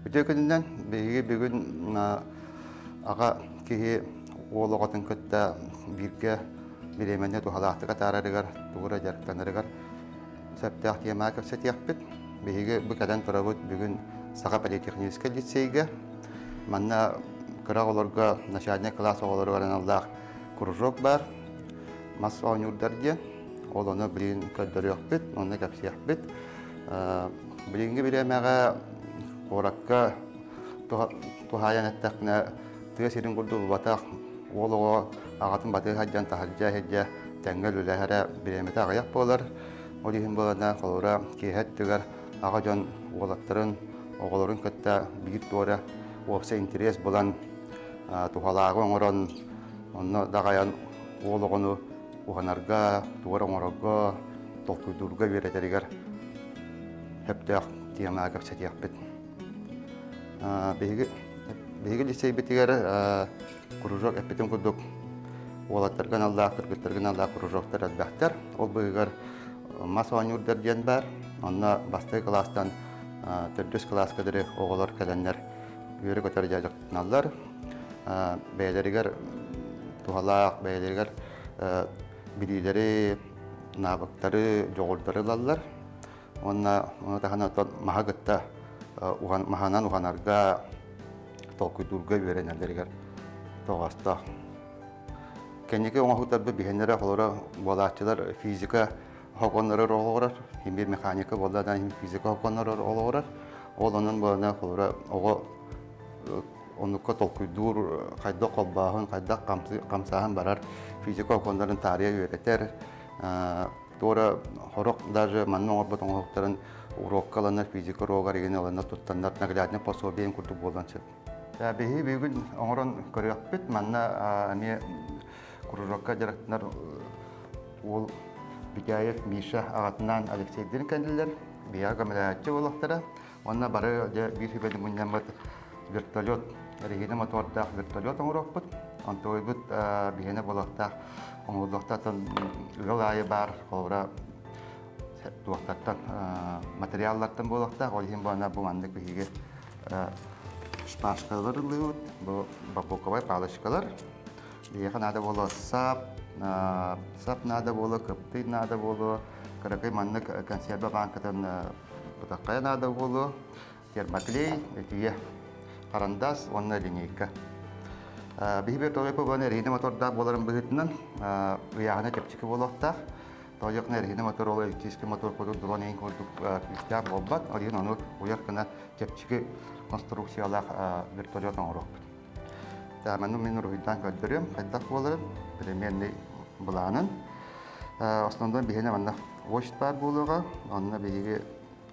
Үтүө күнүнэн биһиги бүгүн аҕа киһи уол оҕотун кытта бииргэ бириэмэни туһалаахтык атаарарыгар, тугу эрэ дьарыктанарыгар сөптөөх тиэмэҕэ кэпсэтиэхпит. Биһиги бу кэлэн турабыт бүгүн Саха политехническэй лицейгэ. Манна кыра оҕолорго начальнай кылаас оҕолоругар аналлаах кружок баар. Мас оонньуурдар диэн. Ол ону билигин көрдөрүөхпүт, онно кэпсиэхпит. Билиҥҥи бириэмэҕэ куоракка туһаайан эттэхпинэ, тыа сирин курдук булбатах уол оҕо аҕатын батыһа сылдьан таһырдьа иһирдьэ тэҥҥэ үлэлэһэрэ бириэмэтэ аҕыйах буолар. Ол иһин буолана холобура киэһэ өттүгэр аҕа дьон уолаттарын, оҕолорун кытта биир туора уопсай интэриэс булан туһалааҕы оҥорон, онно даҕайан уол оҕону уһанарга, тугу эрэ оҥорорго, толкуйдуурга үөрэтэригэр сөптөөх тиэмэҕэ кэпсэтиэхпит. Биһиги биһиги лицейбитигэр кружок эппитим курдук уолаттарга аналлаах, кыргыттарга аналлаах кружоктар элбэхтэр. Ол быыһыгар мас оонньуурдар диэн баар. Онно бастакы кылаастан төрдүс кылааска диэри оҕолор кэлэннэр үөрэ-көтөр дьарыктаналлар. Бэйэлэригэр туһалаах, бэйэлэригэр билиилэри, навыктары, дьоҕурдары ылаллар. Уонна ону таһынан оттон маһы кытта маһынан уһанарга, толкуйдуурга үөрэнэллэригэр тоҕоостоох. Кэнники оҥоһуктарбыт биһиэннэрэ холоро буолааччылар физика хоконнорор олоҕурар, химия механика буолла да физика хоконнорор олоҕурар. Ол онон буолана холоро оҕо оннукка толкуйдуур, хайдах холбооһун, хайдах хамсааһын барар физика окуоннарын таарыйа үөрэтэр. Туора хорох даже манна оҥорбут оҥоһуктарын уруокка ыланнар физика уруогар игин ыланнар туттаннар наглядный пособиен курдук буолан сөп. Биһи бүгүн оҥорон көрүөхпүт. Манна эмиэ кружокка дьарыктанар уол Битяев Миша аҕатынаан Алексейдыын кэллилэр. Биһиэхэ көмөлөһөөччү буолуохтара. Уонна бары дьэ биир сүбэни мунньаммыт вертолет, эрэһиинэ мотордаах вертолет оҥоруохпут. Онтуойбут биһиэнэ буолуохтаах, оҥоһуллуохтаах ыал аайы баар холобура туохтартан материаллартан буолуохтаах. Ол иһин буолана бу маннык биһиги шпажкалар ыллыыбыт, бу бамбуковай палочкалар. Биһиэхэ наада буолуо сап, сап наада буолуо, кыптый наада буолуо, кыракый маннык консерва бааҥкатын Бытаххайа наада буолуо, термоклей, өтүйэ, харандаас уонна линейка. Биһи вертолет буолан эрэһиинэ мотордаах буоларын быһыытынан ыйааһына чэпчэки буолуохтаах. Тоҕо эрэһиинэ мотор ол электрический мотор курдук дрон иһин курдук күүстээх буолбат. Ол иһин ону уйар гына чэпчэки конструкциялаах вертолет оҥоруохпут. Манна мин уруһуйдаан көрдөрүөм хайдах буоларын, примерный былаанын. Основной биһиэнэ манна ось баар буолуоҕа. Онно биһиги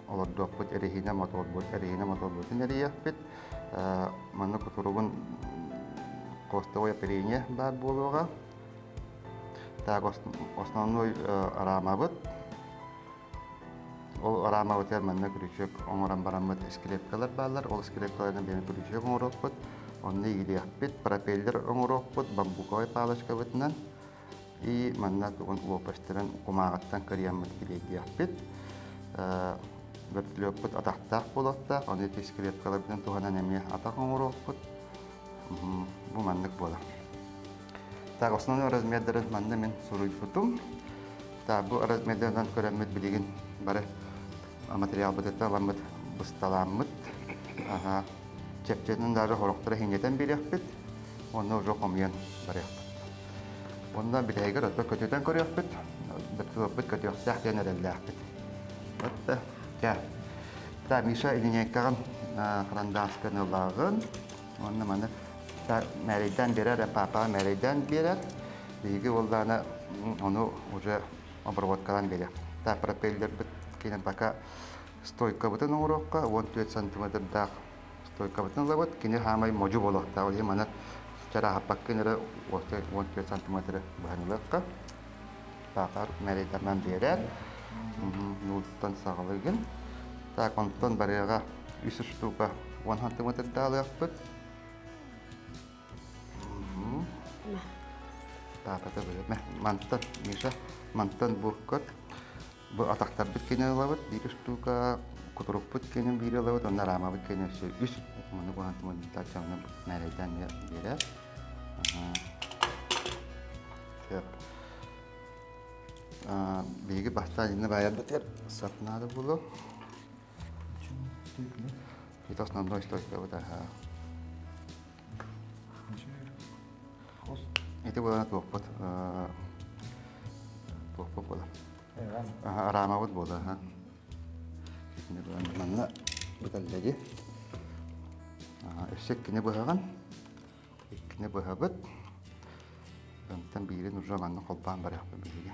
олордуохпут эрэһиинэ моторбут, эрэһиинэ моторбутун эрийиэхпит. Манна кутуругун хвостовой оперение баар буолуоҕа. Так, основной рамабыт. Ол рамабытыгар манна күрүчүөк оҥорон бараммыт скрепкалар бааллар. Ол скрепкаларынан биһиги күрүчүөк оҥоруохпут. Онно иилиэхпит, пропеллер оҥоруохпут бамбуковай палочкабытынан. И манна тугун лопастарын кумааҕыттан кырыйаммыт килиэйдиэхпит. Вертолеппут атахтаах буолуохтаах, ону ити скрепкаларбытын туһанан эмиэ атах оҥоруохпут. Бу маннык буолар. Так, основной размердарын манна мин суруйбутум. Так, бу размердарынан көрөммүт билигин бары материалбытыттан аламмыт бысталаммыт. Ага. Чэпчэтин даже хорохторо хиҥэтэн биэриэхпит. Онно уже хомуйан барыахпыт. Онно бүтэһигэр отто көтүтэн көрүөхпүт, быртылыппыт көтүөхтээх диэн эрэллээхпит. Вот чэ. Так, Миша линейкаҕын харандаасканы ылаҕын. Уонна маны мээрэйдээн биэрэр, папаҕа мээрэйдээн биэрэр. Биһиги уоллаана ону уже обработкалаан биэриэх. Так, пропеллербит кини пока стойкабытын оҥоруохха, 14 сантиметрдаах стойкабытын ылабыт. Кини хаамай модьу буолуохтаах. Ол иһин маны чарааһаппаккын эрэ 14 сантиметры быһан ылыахха. Паапар мэрийдарынан биэрэр. Нууттан саҕалыгын. Так, онтон барыаҕа үс штука 10 сантиметрдаах ылыахпыт. Паапата быһа. Мантан, Миша, мантан бу көр. Бу атахтарбыт кини ылабыт. Биир штука. Кутурукпут киэнин биир ылабыт, онно рамабыт киэнин өссө үс маны куһантымын таччамны мээрэйдээн биэрэр. Сөп. Биһиги бастаан инне баайарбытыгар сап наада буолуо. Это основной стойкабыт аха. Ити буолан туохпут туохпут буолар. Араамабыт буолар. Манна быталлаги. Өссө иккини быһаҕын. Иккини быһабыт. Онтон биирин уже манна холбоон барыахпыт биһиги.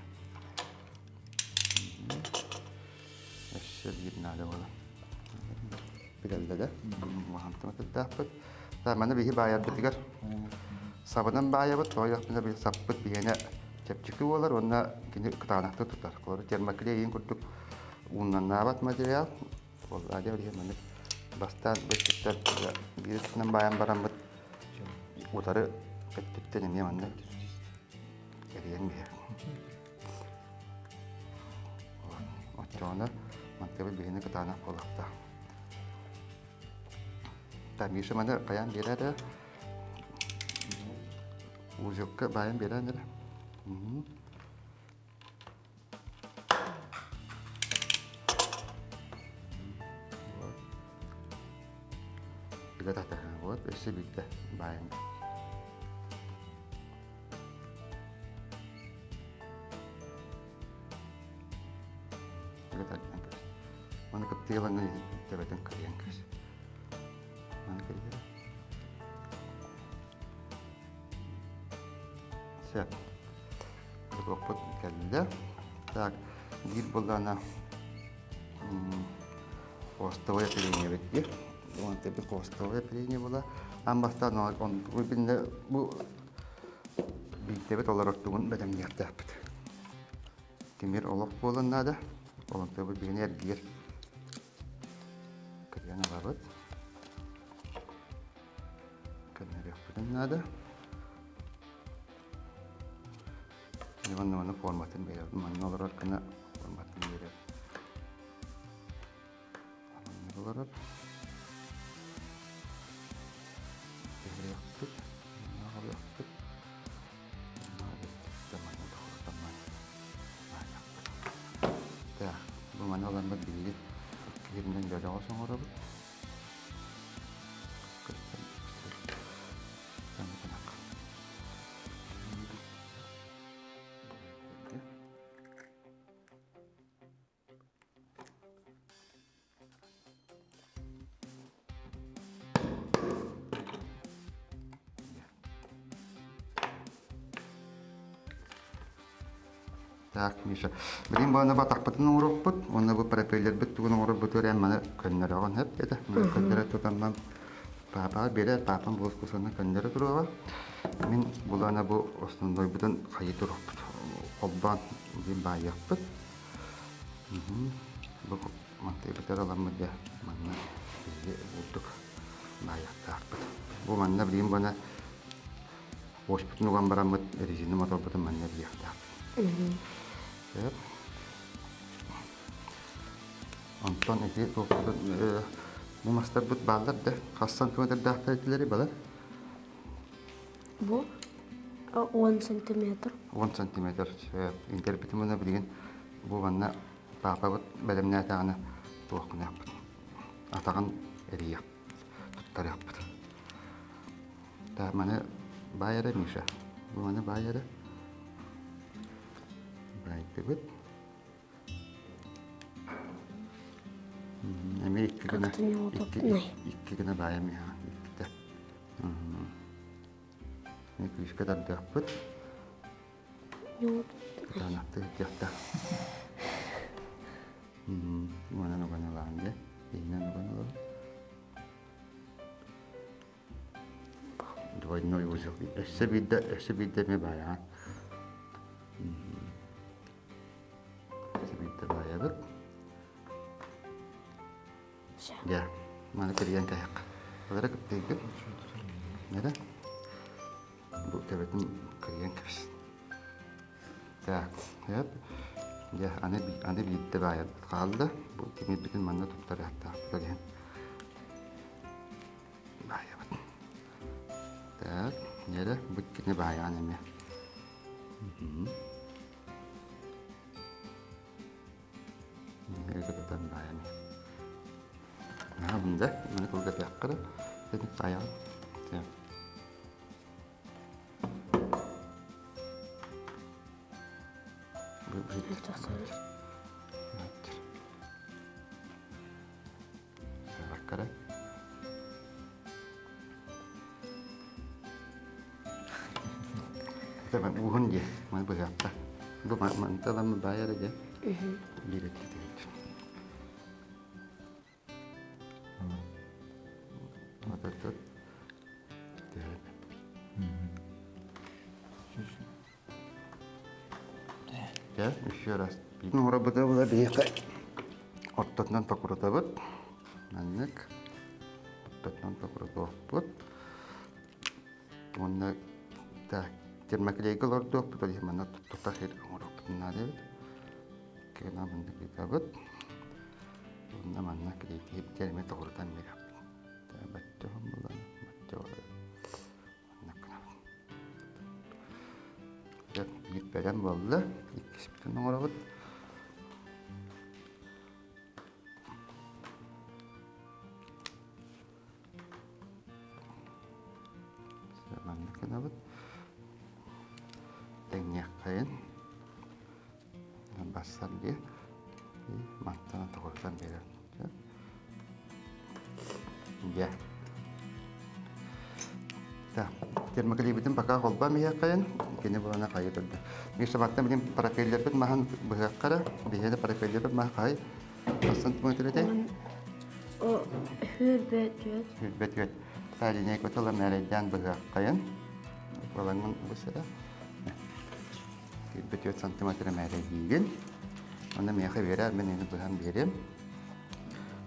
Өссө биир наада буолар. Билэллэ да. Махантан атырдаахпыт. Маны биһи баайарбытыгар сабынан баайабыт, тоҕо биһи саппыт биһиэнэ чэпчэки буолар уонна кини кытаанахтык тутар. Холобур, термоклей курдук ууннаннаабат материал. Ол адьа билиһин маннык бастаан быттыттан биир өттүнэн баайан бараммыт утары өттүттэн эмиэ маннык эрийэн биһэр. Оччоҕуна мантыбыт биһини кытаанах буолуохтаах. Так, Миша маны хайаан биэрээр узелка баайан биэрэн эрэ. Вот, өссө биирдэ баайан. Маны кыптыылаҥҥын төбөтүн кырыйан кэс. Маны кырыйар. Сөп. Кутуохпут кэллэ. Так, биир буоллаана хвостовое оперение эбит дии. Онтон хвостовое оперение була. Аан бастаан бу бу биирдэбит олорор тугун бэлэмниэхтээхпит. Тимир олох буолан наада. Олонтойбут биһини эргийэр. Кырыйан ылабыт. Көннөрүөхпүтүн наада. Иван Ивановна форматын биэрэр. Манна олорор гына форматын биэрэр. Манна олорор. Биэриэхпит. Манна олоруохпут. Так, бу маны ыламмыт биһиги киһиринэн дьоҕус оҥоробут. Так, Миша, билин бу аны батахпытын оҥоруохпут, уонна бу пропеллербит тугун оҥорорбут үөрэн маны көннөрөҕүн сөп этэ. Маны көннөрө тутаннан паапаҕа биэрэр, паапам бу кусаны көннөрө туруоҕа. Мин булана бу основнойбутун хайы туруохпут. Холбоон билин баайыахпыт. Бу мантайбытыгар ыламмыт дьэ манна биһиги бурдук баайыахтаахпыт. Бу манна билигин бана оспутун уган бараммыт резина моторбутун манна эргиэхтээхпит. Сөп. Онтон ити бу мастарбыт бааллар да хас сантиметрдаахтар этилэри балар? Бу 10 сантиметр. 10 сантиметр. Интербитим уна билигин бу манна паапабыт бэлэмнээтэҕинэ туох гыныахпыт атаҕын эрийиэх туттарыахпыт. Так, маны баай эрэ, Миша. Бу маны баай эрэ. Баайдыбыт. Эмиэ икки гына икки гына баайам иһэ иккитэ. Күүскэ тардыахпыт. Кытаанахтык итиэхтээх. Уонан уган ылаҕын дьэ. Иһинэн уган ылабын. Двойной узел. Өссө биирдэ, өссө биирдэ эмиэ баайаҕын. Өссө биирдэ баайабыт. Дьэ, маны кэрийэн кэһэххэ. Балары кыптыйгын. Нэрэ? Бу төбөтүн кырыйан кэбис. Так, эп. Дьэ, аны, аны биирдэ баайарбыт хаалла. Бу тимирбитин манна туттарыахтаахпыт диэн баайабыт. Так, дьэ, бу иккини баайаҕын эмиэ. Тутан баайан. Наһаа да, маны кылгатыахха да. Баайаҕын. Уһун дии, маны быһыахха. Бу мантан баайар дии. Биир өттүтүгэр. Вот Дьэ, еще раз. Нуорабыта була биһиэхэ ортотунан токурутабыт. Маннык ортотунан токурутуохпут. Уонна так, термоклейга олордуохпут, ол иһин манна тута сир оҥоруохпутун наада эбит. Кына маннык ыытабыт. Уонна манна клейтиһип эмиэ тоҕурутан биэрэхпит. Бачча булан, бачча Биир бэлэм буолла. Иккиспитин оҥоробут. Маннык гынабыт. Тэҥниэххэйин. Бассар дии. Мантан тоҕурутан биэрэр. Дьэ. Так, термоклейбитин пока холбоон иһиэххэйин, кини булана хайы турда. Миша мантан билим пропеллербит маһын быһыаххара, биһиэнэ пропеллербит маһа хай хас сантиметр этэй? Сүүрбэ түөрт. 24. Та линейка тыла мээрэйдээн быһыаххайын. Балаҥын бу сыра. 24 сантиметр мээрэйдиигин. Онно миэхэ биэрээр, мин эни быһан биэриэм.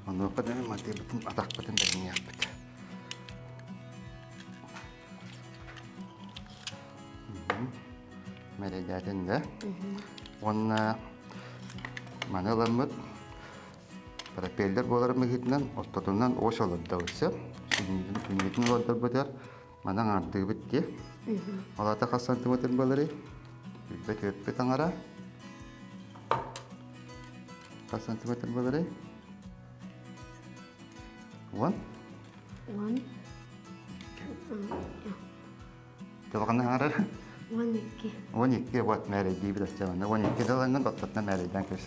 Онуоха да матыыбытын атахпытын бэриниэхпит. Мэрэйдээтин да. Уонна маны ыламмыт пропеллер буоларын быһыытынан ортотунан ось олордобут сөп. Сүнньүтүн олордорбутугар маны аҥаардыыбыт дии. Ол аата хас сантиметр буоларый? 24 таҥара. Хас сантиметр буоларый? 10? 10. Тылҕаны аҥарар? 12. 12 вот мээрэйдиибит оччоҕуна. 12 тылынан баттатна мээрэйдээн кэбис.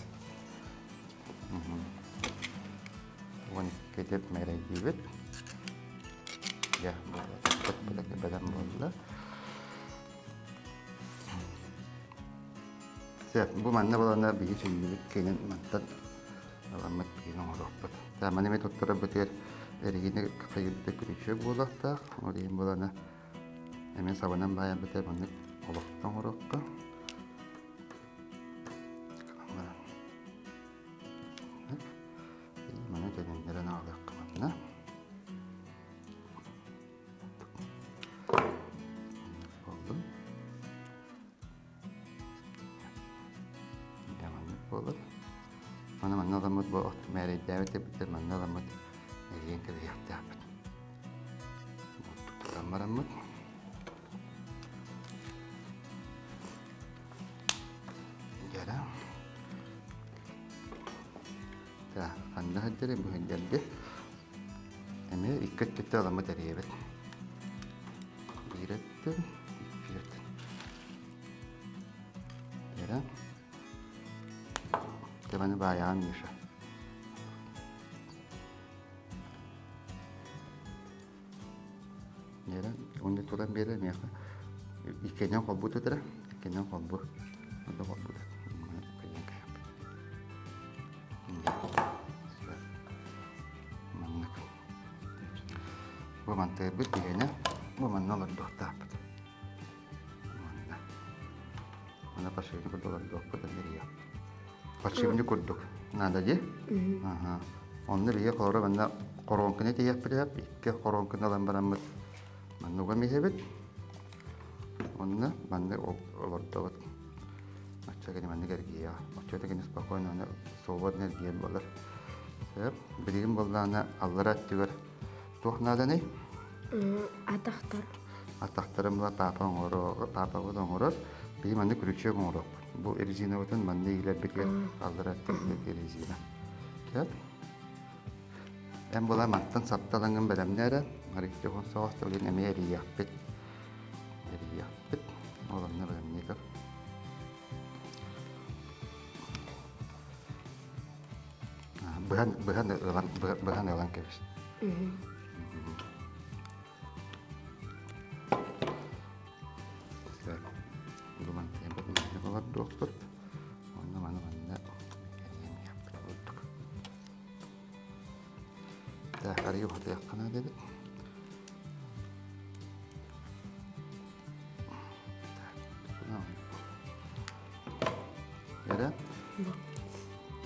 12 деп мээрэйдиибит. Дьэ, бэлэм буолла. Сөп, бу манна буолана биһи сүнньүбүт киэнин мантан ыламмыт киин оҥоруохпут. Маны эмиэ туттарарбытыгар эрэһиинэ хайырда күрүчүөк буолуохтаах. Ол иһин буолана эмиэ сабынан баайарбытыгар маннык олохтон оҥоруохха. Маны төнүннэрэн аҕалыахха манна. Болдум. Маннык буолар. Маны манна ыламмыт бу мээрэйдээбит эбиттэр манна ыламмыт эрийэн кэбиһиэхтээхпит. Тутан бараммыт. Дьара. Так, ханна сылдьарый бу сылдьарды. Эмиэ икки өттүттэн ыламмыт эрийэбит. Биир өттүн, икки өттүн. Дьара. Тебаны баайаҕын Миша. Дьара, уонна туран биэрэ миэхэ иккиэннэн холбуу тутара, иккиэннэн холбуу. Онно холбуу. Маннык. Бу мантыырбыт биһиэнэ, бу манна олордуохтаахпыт. Манна. Манна подшипник курдук олордуохпут, анна Подшипник курдук. Надо дии? Аха. Онно биһиги холоро манна хоруоҥканы тиһиэхпит икки хоруоҥканы ылан бараммыт манна уган иһэбит. Онно манна олордобут. Оччо кини маннык эргийиэҕэ. Оччото кини спокойно уонна свободно эргийэр буолар. Сөп. Билигин буоллаҕына аллара өттүгэр туох нааданый? Атахтар. Атахтарын була папа оҥоро, папабыт оҥорор. Биһи маннык крючок оҥоруохпут. Бу резинабытын манна иилэрбитигэр аллара өттүгэр резина. Сөп. Эн була мантан сапталаҥын бэлэмнээ эрэ. Арыйдыгын соҕус тылын эмиэ эрийиэхпит. Эрийиэхпит. Ол онно бэлэмнии көр. Быһан, быһан ылан, быһан ылан кэбис. Бу мантан олордуохпут. Онно маны манна эрийэн курдук. Так, арыйы уһатыахха наада эбит. Эрэ?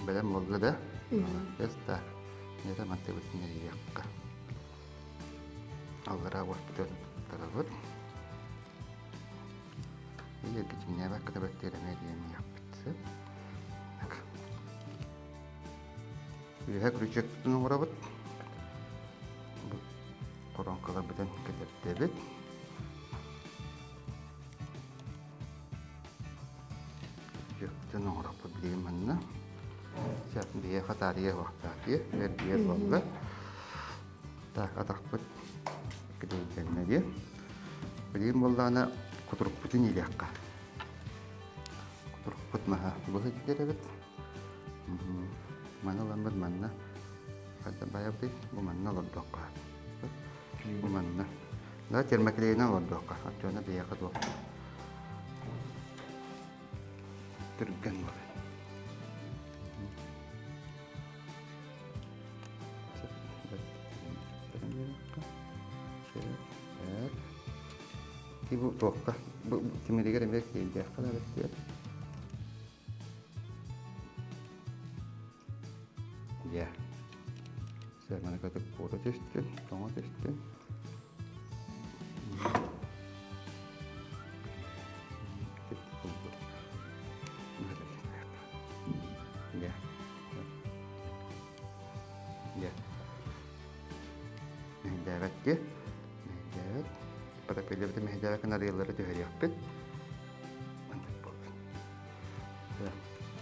Бэлэм буолла да? Молодец, так. Эрэ мантыбытын эрийиэххэ. Аллараа уоспутун тарабыт. Эргитиҥнээбэккэ да бэттиэрэмэ диэмиэхпит. Так. Үөһэ крючокпутун оҥоробут. Бу коронкаларбытын кэтэрдэбит. Крючокпутун оҥороппут билигин манна. Сейчас биһиэхэ таарыйа уохтаах дии, эргийэр буолла. Так, атахпыт килэйдэннэ дии. Билигин буоллаҕына кутурукпутун иилиэххэ. Кутурукпут маһа быһа киирэбит. Маны ыламмыт манна хайда байабытый? Бу манна олордуохха. Бу манна. Да, термоклейынан олордуохха. Оччоҕуна биһиэхэ туох түргэн буолар. Бу туохха бу тимиригэр эмиэ киирдиэххэ наада. Дьэ. Сэмэни кытык куота түстүн, тоҥо түстүн. Дьэ. Дьэ. Мэһэйдээбэт дии. Мэһэйдээбэт. Пропеллербитин мэһэйдээбэккэ арыйаллары түһэриэхпит.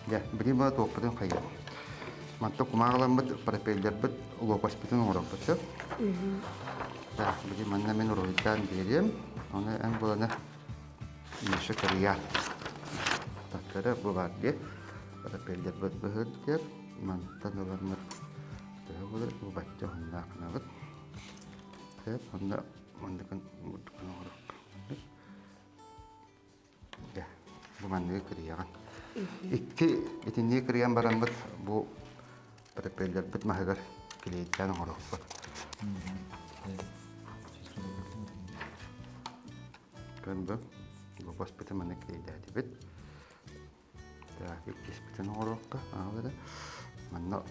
Дьэ, билигин бу туохпутун хайыам. Манта кумааҕыламмыт пропеллербит лопаспытын оҥоробут сөп. Так, билигин манна мин уруһуйдаан биэриэм. Ону эн буланы Миша кырыйаат. Таккара бу баар дии. Пропеллербит быһыт Мантан ыламмыт төһө буолар бу бачча уһуннаах гынабыт. Сөп, онно манныкын бурдукун оҥоруохха. Дьэ, бу манныгы кырыйаҕын. Икки итиннии кырыйан бараммыт бу пропеллербит маһыгар клейдээн оҥоруохпут. Көн бу лопаспытын манна клейдээтибит. Так, иккиспитин оҥоруохха. Аҕалары. Манна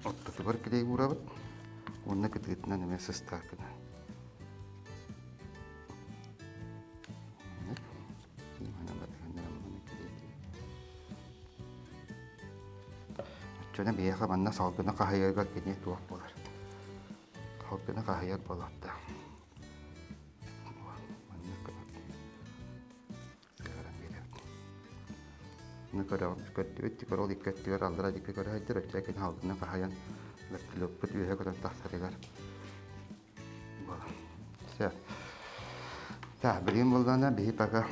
ортотугар клей уурабыт. Уонна кытыытынан эмиэ сыстар гына. Оччоно биһиэхэ манна салгыны хаһыйарга кини туох буолар? Салгыны хаһыйар буолуохтаах. Маннык сыһыаран биэрэбит. Аны көрдүбүт, тикер ол икки өттүгэр аллара дикки көрө сылдьар, өттө кини салгыны хаһыйан вертолеппут үөһэ көтөн тахсарыгар Все. Так, билигин буоллаҕына биһи пока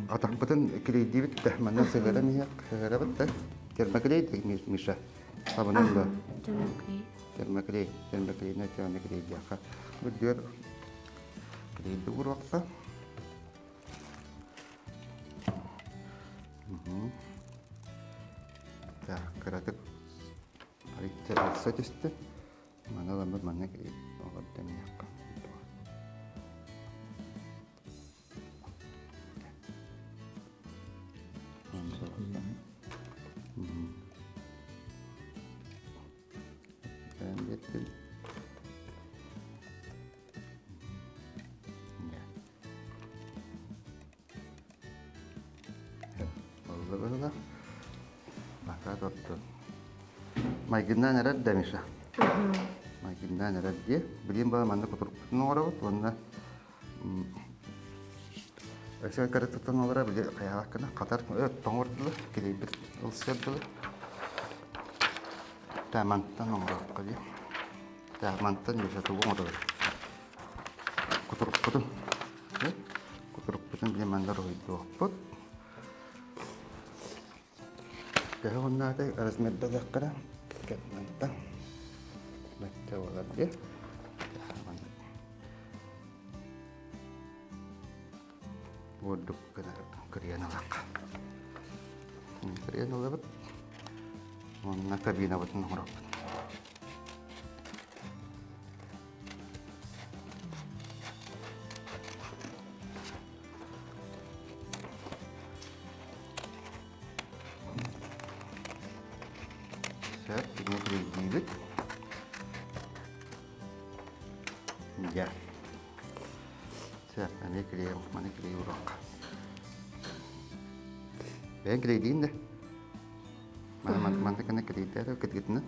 атахпытын клейдиибит да, манна сыһыаран иһиэх, сыһыарабыт да. Термоклей Миша. Сабынан да. Термоклей. Термоклей, термоклейна тёны клейдиэххэ. Бу дүөр клейди уруохха. Так, кыратык арыйса түстэ. Маны ыламмыт манна олордон иһиэххэ. Буолла быһыылаах. Бакаа тордун. Майгыннаан эрэр да Миша. Майгыннаан эрэр дии. Билигин бала манна кутурукпутун оҥоробут уонна өссө кырытыттан олоро били хайаалаккына хатар тоҥордулар, килийбит ылсыардылар. Та мантан оҥоруохха дии. Та мантан Миша тугу оҥоробут? Кутурукпутун. Кутурукпутун били манна роһуйдуохпут. Төһө уоннаатай размердалыаххара мантан бачча буолар дии. Ордук гына кырыйан ылахха. Кырыйан ылабыт. Уонна кабинабытын оҥоробут. Сөп, итини килийдиибит. Дьэ. Сөп, эмиэ килийэ, маны килийэ уруохха. Бэйэҥ килийдиин да. Маны манна кына килийдээр кытгытынан.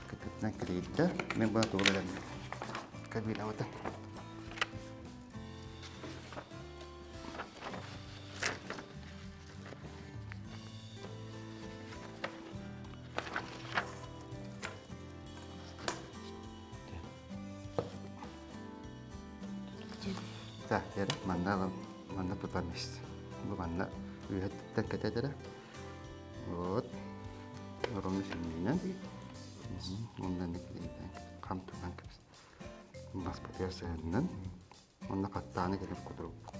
Кытгытынан килийдэ. Мен бу тугу билэммин. Кабинабыта. Так, эрэ манна ылан манна тутан ис. Бу манна үөһэттэн кэтэтэрэ. Вот. Орону сүнньүнэн. Онно хам тутан кэбис. Баспытыгар сыһыннын. Онно хаттааны кэлэн кутуруппут.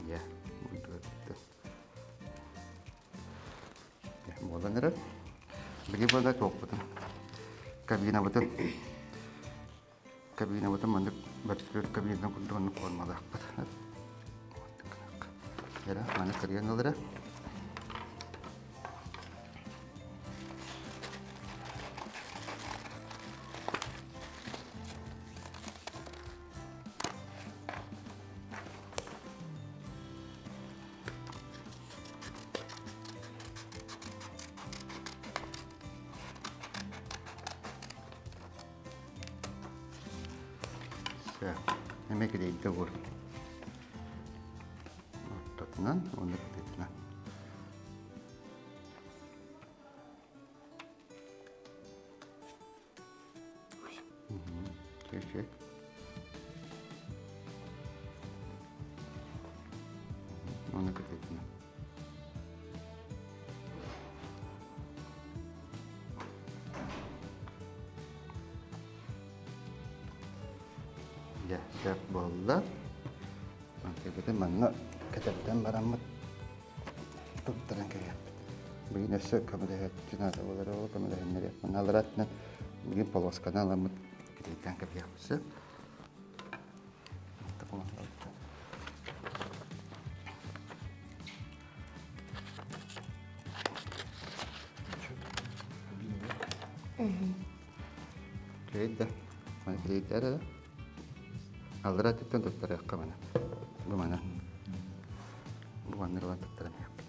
Дьэ, буолан эрэр. Били буола туохпутун кабинабытын кабинабытын маннык вертолет кабинатын курдук оннук формалаахпыт. Эрэ, маны кырыйан ылара. Эмэ килийдэ ур. Ортотунан уонна кытыытынан. Чэ-чэ. Оны кытыытына. Дьэ, сөп буолла. Мантыйбытын манна кэтэрдэн бараммыт туттаран кэбиһэппит. Билигин өссө көмөлөһөөччү наада буолар ол көмөлөһүннэриэх. Манна аларатынан билигин полосканы аламмыт китийтэн кэбиһиэхпит сөп. Килейдэ. Маны килейдэ эрэ. Аллара өттүттэн туттарыахха маны. Бу маны. Бу маннык ылан туттаран иһэхпит.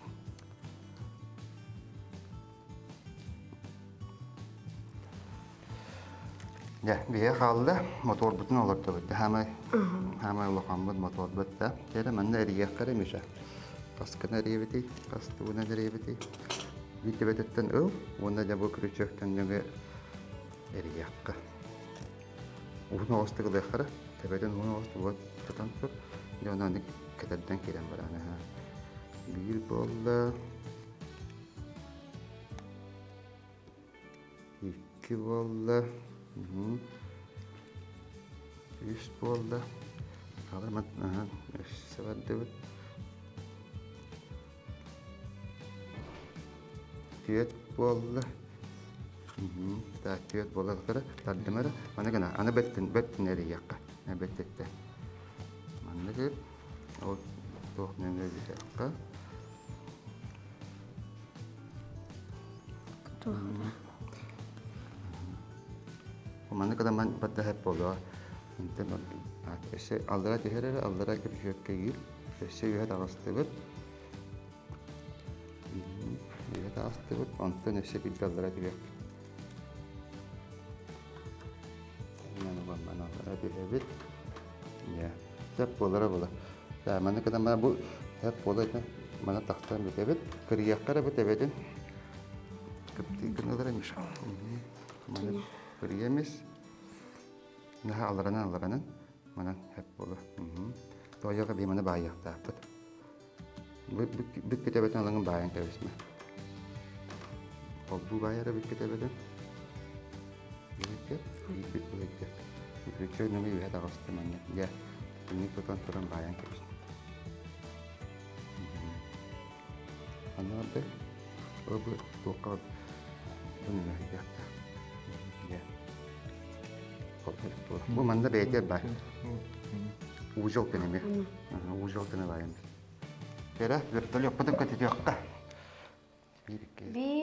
Дьэ, биһиэ хаалла, моторбутун олордубут. Хаамай, хаамай улахаммыт моторбут да. Кэрэ манна эрийиэххэ эрэ Миша. Хаскына эрийэбитий, хас тугунан эрийэбитий. Биир төбөтүттэн ыл, уонна дьэ бу күрүчүөктэн нөҥүө эрийиэххэ. Уһун оҕустук ылыаххара, төбөтүн уһун оҕустук вот тутан тур. Дьэ онон аны кэтэрдэн киирэн баран аһа. Биир буолла. Икки буолла. Үс буолла. Аламат өссө бардыбыт. Түөрт буолла. Так, түөрт буола тардым эрэ. Маны гына, аны бэттин, бэттин эрийиэххэ. Бэттиттэ. Маннык ол туох нөҥүө бүтүөххэ. Маннык гынан баттаһар буолуо. Интен өссө аллара түһэр эрэ, аллара күрүчүөккэ иир. Өссө үөһэ таҕыстыбыт. Үөһэ таҕыстыбыт. Онтон өссө биирдэ аллара түһүөхпүт. Манан аллара түһэбит. Дьэ, сөп буолара буолар. Маны кытта бу сөп буола маны тахсан бүтэбит. Кырыйыахха эрэ бүтэбитин. Кыптыы гыналар Миша. Маны кырыйамис. Наһаа алларанан алларанан манан сөп буолар. Тоойоҕо би маны баайыахтаахпыт. Бүккүт эбэтин алаҥын баайан кэбисмэ. Холбуу баайара бүккүт эбэтин. Бүккүт, бүккүт, бүккүт. Бүккүт нөҥү үөһэ таҕыста манна. Дьэ, инник тутан туран баайан кэбис. Анна барда. Бу туохха бу Дьэ. Бу манна бэйэтэ баар. Узел кэнэми. Узел кэнэ баайан. Кэрэ, вертолеппутун көтүтүөххэ. Биир, икки. Биир.